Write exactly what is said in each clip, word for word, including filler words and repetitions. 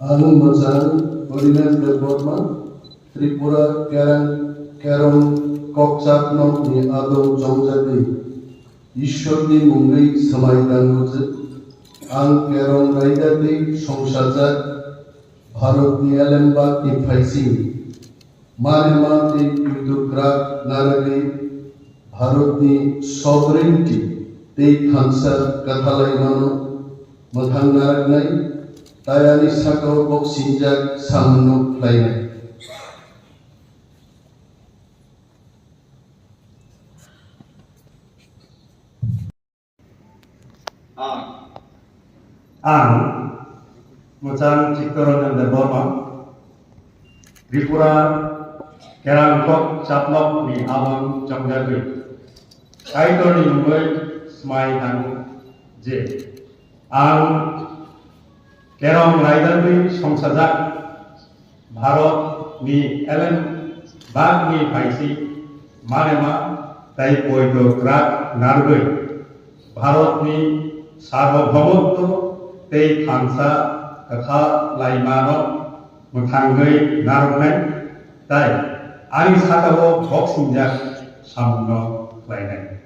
Ang mwchang Horinas Debbarma, Tripura Kerang, Kerong Kokchap nokni adong chongjagwi Ishwarni mungwi swmai tango je, ang Kerong raida tei songsajak Bharatni elembakni phaising Manema tei Kuitubrak narwgwi Bharatni sovereignty tei thansa kwthalaimano mwthang narwknai, tai ani sakao boksijak samungno khlainai. Ang, ang mwchang Chittaranjan Debbarma, Tripura Kerang Kokchap nokni adong chongjagwi Kaitorni mungwi swmai tango je, ang Kerong raidagwi songsajak Bharatni elembakni phaising Manema tei Kuitubrak narwgwi Bharatni sarvabhaumotto tei thansa kwthalaimano mwthangwi narwknai tei ani sakao boksijak samungno khlainai.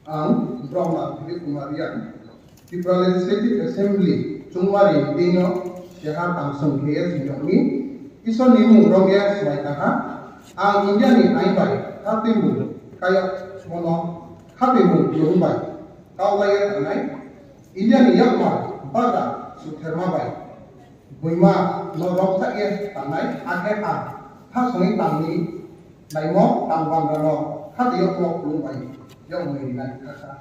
Ang Brahma Dilip Kumar Riang, Tripura Legislative Assembly chungmari meeting-o keha tamsong khe swngjokni Isorni mung rwngya swmai tangha. Ang India ni ain bai khatwi mung kayok mono khatwi mung kwrwng bai kaulaiya tangnai. India ni yakmar bagra sutherma bai buima no rok thak ye tangnai, hakhe ang ha songwi tangni naimo tang bangra no khatwi yakmar kwrwng bai yakmui rinai kha kha.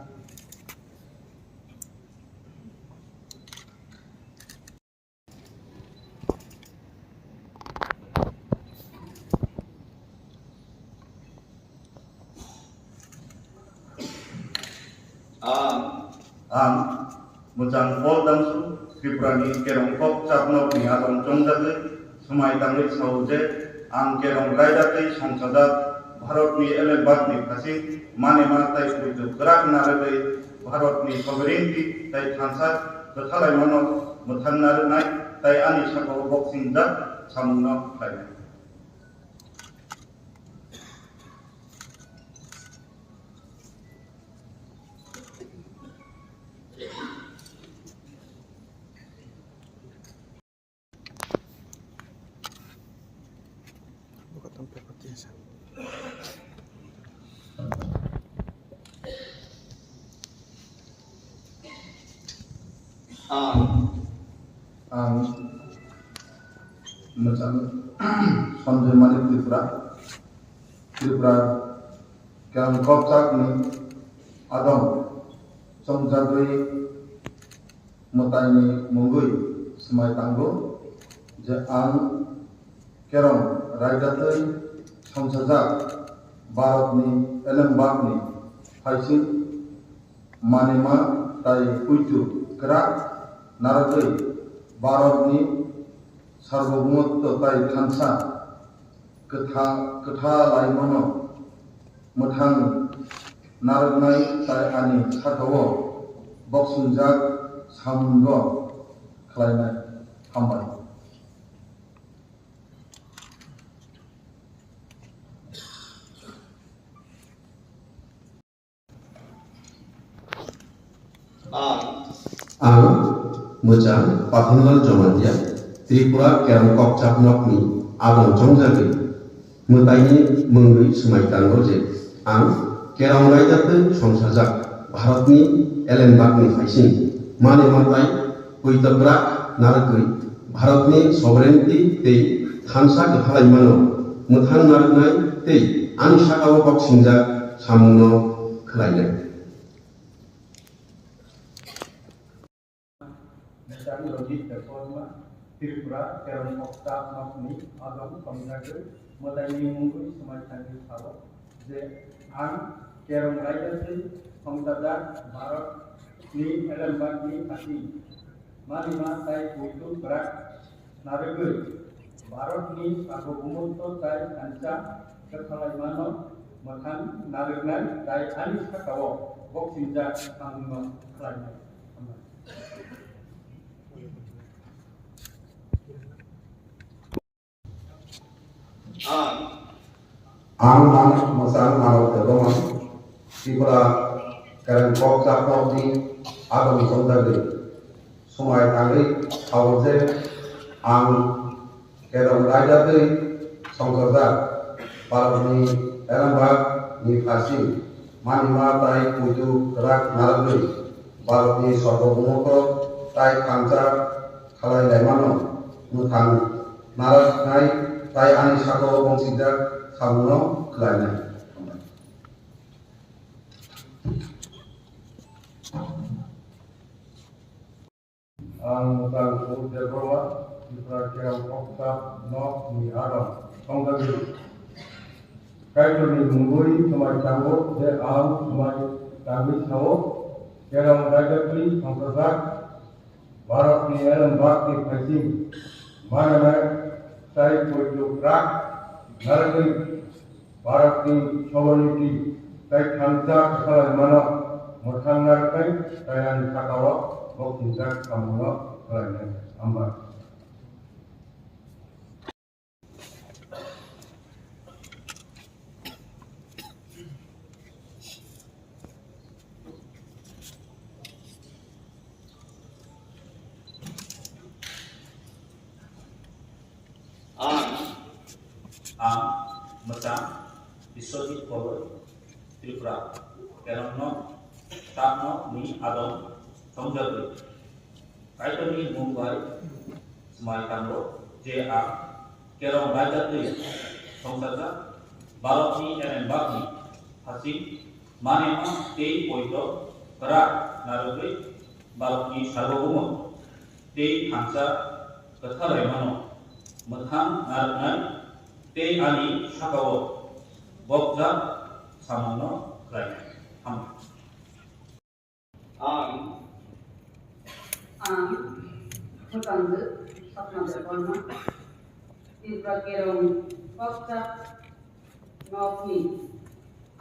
Ang, ang mwchang Paul Damsu, Tripurani Kerong Kokchap nokni adong chongjagwi swmai tangwi sao je, ang Kerong raida tei songsajak Bharatni elembakni phaising Manema tei Kuitubrak narwgwi Bharatni sovereignty tei thansa kwthalaimano mwthang narwknai tei ani sakao boksijak samungno khlainai. Ang, ang mwchang Sanjay Manik Tripura, Tripura Kerong Kokchapni adong chongjagwi mwtaini mungwi swmai tango je ang Kerong raida tei songsajak Bharatni elembakni phaising Manema tei Kuitubrak narwgwi Bharatni sarvabhaumotto tei thansa kwtha-, kwthalaimano mwthang narwknai tei ani sakao boksijak samungno khlainai. Hambai. Ang mwchang Pathanlal Jamatia, Tripura Kerong Kokchap nokni adong chongjagwi mwtaini mungwi swmai tango je, ang Kerong raida tei songsajak Bharatni elembakni phaising Manema tei Kuitubrak narwgwi Bharatni sovereignty tei thansa kwthalaimano mwthang narwknai tei ani sakao boksijak samungno khlainai. Mister Rajit Debbarma, Tripura Kerong Kokchap nokni adong chongjagwi mwtaini mungwi swmai tangwi sao je, ang Kerong raida tei songsajak Bharatni elembakni phaising Manema tei Kuitubrak narwgwi Bharatni sarvabhaumotto tei thansa kwthalaimano Mwthang narwknai tei ani saka-o boksijak samungno khlainai. Ang, ang Manik Mwchang Manok Debbarma, Tripura Kereng Kokchap Nokni adong chongjagwi, swmai tangwi sao je ang Kerong raida twi songchorjak Bharatni Erambagni phasing manima tei puitu kwrak narwgwi Bharatni Sarvabhumotw tei thansa khalai laimano mwthang narwknai tei ani saka-o boksijak samungno khlainai. Ang Mwchang Suhud Debbarma, Tripura Kerong Kokchap Nokni adong chongjagwi, Kaitorni mungwi swmai tango je ang swmai tangwi sao, Kerong raida twi songchorjak Bharatni Erambagni phasing manima tei puitu kwrak narwgwi Bharatni sovereignty tei thansa khlaimano mwthang narwknai tei ani saka-o boksijak samungno khlainai. Hambai. Ang, ang Mwchang Biswajit Koloi, Tripura Kerongno Tapno ni adong chongjagwi, Kaitorni mung bai swmai tango je ang Kerong raida twi songchorjak Bharatni Erambagni phasing manima tei puitu kwrak narwgwi Bharatni Sarvabhumotw tei thansa kwthalaimano mwthang narwknai tei ani saka-o boksijak samungno khlainai. Hambai. Ang, ang Mwchang Sapna Debbarma, Tripura Kerong Kokchap Nokni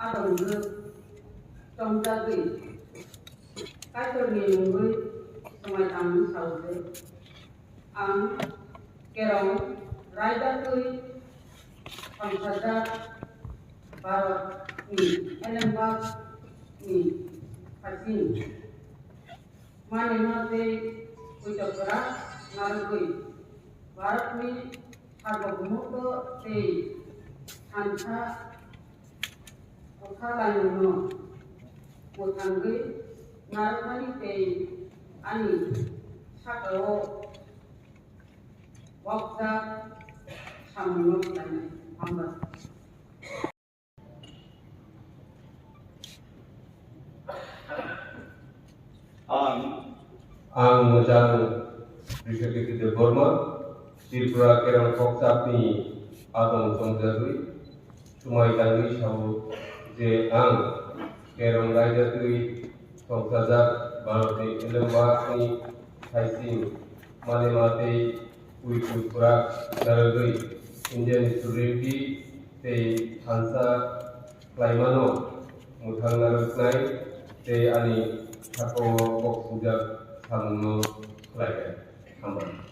adong chongjagwi, Kaitorni mungwi swmai tangwi sao je, ang Kerong raida twi songchorjak Bharatni Erambagni phasing manima tei puitu kwrak narwgwi Bharatni Sarvabhumotw tei thansa kwthalaimano mwthangwi narwknani tei ani saka-o boksijak samungno khlainai. Hambai. Ang, ang Mwchang Rishabh Debbarma, Tripura Kerong Kokchapni adong chongjagwi, swmai tangwi sao je ang Kerong raida twi songchorjak Bharatni Erambagni phasing manima tei puitu kwrak narwgwi Indiani sovereignty tei thansa khlaimano mwthang narwknai tei ani saka-o boksijak samungno khlainai. Hambai.